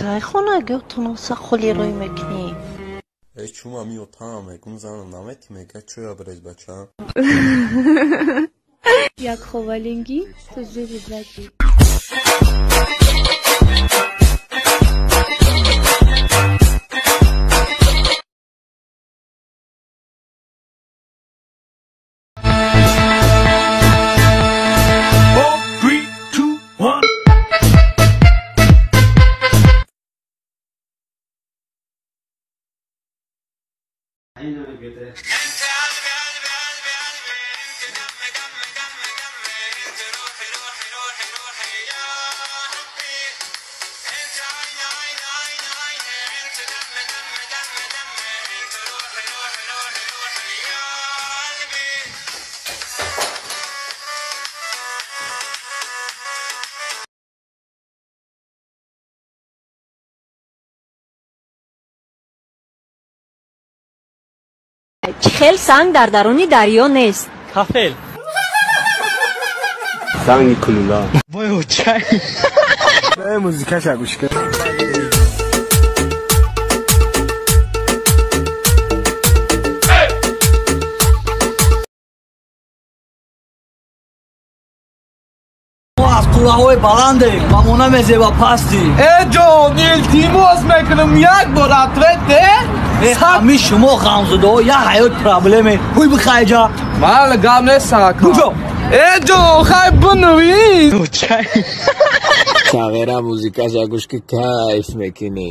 Кай хонагиҳотон холӣ рӯй мекунӣ? Э, чума миётам, мегум занам наметӣ, мега чӯя брез бачаам. Як ховалингӣ то зери задӣ. Хел санг дар даруни дарё нест. Кафел. Санги кулула. Вой очай. Э, музикаша гӯш кун. Мо аз қуллаҳои баландем ва мо намезеба пастӣ. Э ҷон, илтимос мекунам, як бор ответ де. Ҳами шумо ғамзудаҳо як ҳаёт проблеме. Ҳуй бихайҷа. Мала гап нест ака. Куҷо? Э ҷон, хай бинавис. Сағира музикаша гӯш ки кайф мекунӣ.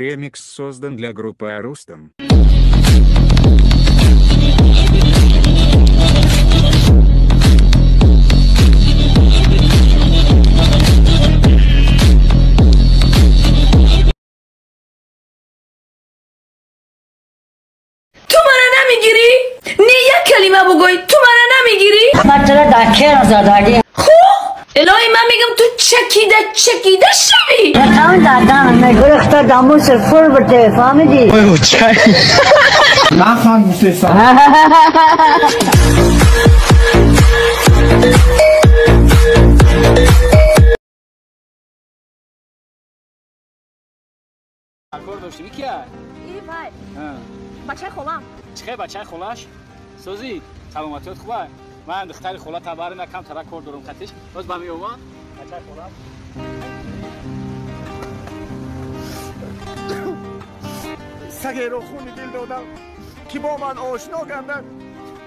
Ремикс создан для группы Арустам. Ту мара намегирӣ? Не як калима бугӯй, ту мара намегирӣ? Ман туро дар кер задагӣ. Хуб, илоҳи ман мегӯям ту чакида чакида шавӣ. Рақам дадам мегурехта дамусир фур бите, фаҳмидӣ? Вой очай. Нафаҳм гуфтесам. Кор доштӣ кия? И вай. Бачаи холам. Чӣ бачаи холаш? Созӣ, саломатиёт хуба? Ман духтари хола табари накам тара кор дорам хатиш. Боз ба меомам. Бачаи холам. Сагеро хуни дил додам, ки бо ман ошно гардад.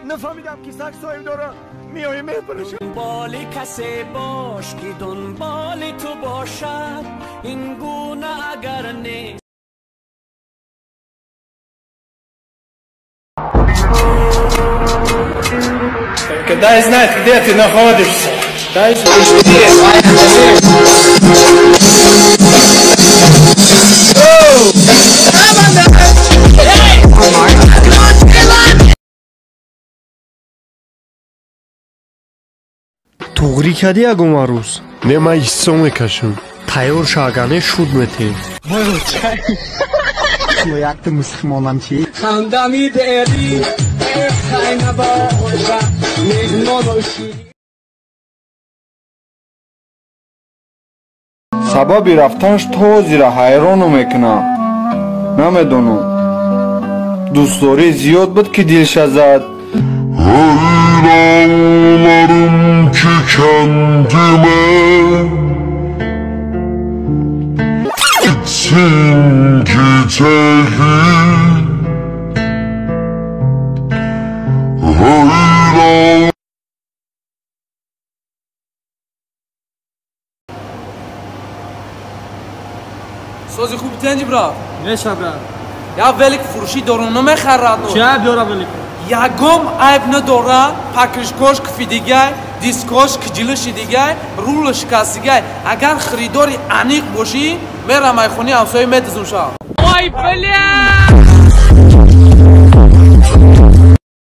Нафаҳмидам, ки саг соҳиб дорад. Меои мепурӯшад. Дунболи касе бош, ки дунболи ту бошад. Ин гуна агар нест. Только дай знать, где ты находишься. Дай знать. Туғрӣ кардӣ ягон арӯз? Не, ман ҳиссо мекашам. Тайёр шаагане шуд метем. Вой очай. Якта мусулмонам чӣ? Ҳамдами дери, хай набоша, меҳмоношӣ. Сабаби рафтанаш то ҳозира ҳайрону мекунам. Намедонам. Дӯстдорӣ зиёд буд, ки дилша зад. Öyle ağlarım ki kendime. Gitsin gideli. Öyle. Сози хуб тенҷи брат. Неша брат. Я велик фурӯшӣ дорум, намехарад. Чӣ айб дора велик? Ягом айб надора, покрышкош кифидигай, дискош киҷилишидигай, рулш шикастигай. Агар харидори аниқ бошӣ, мерам айхони ҳамсоя медизум шав. Ой, бля!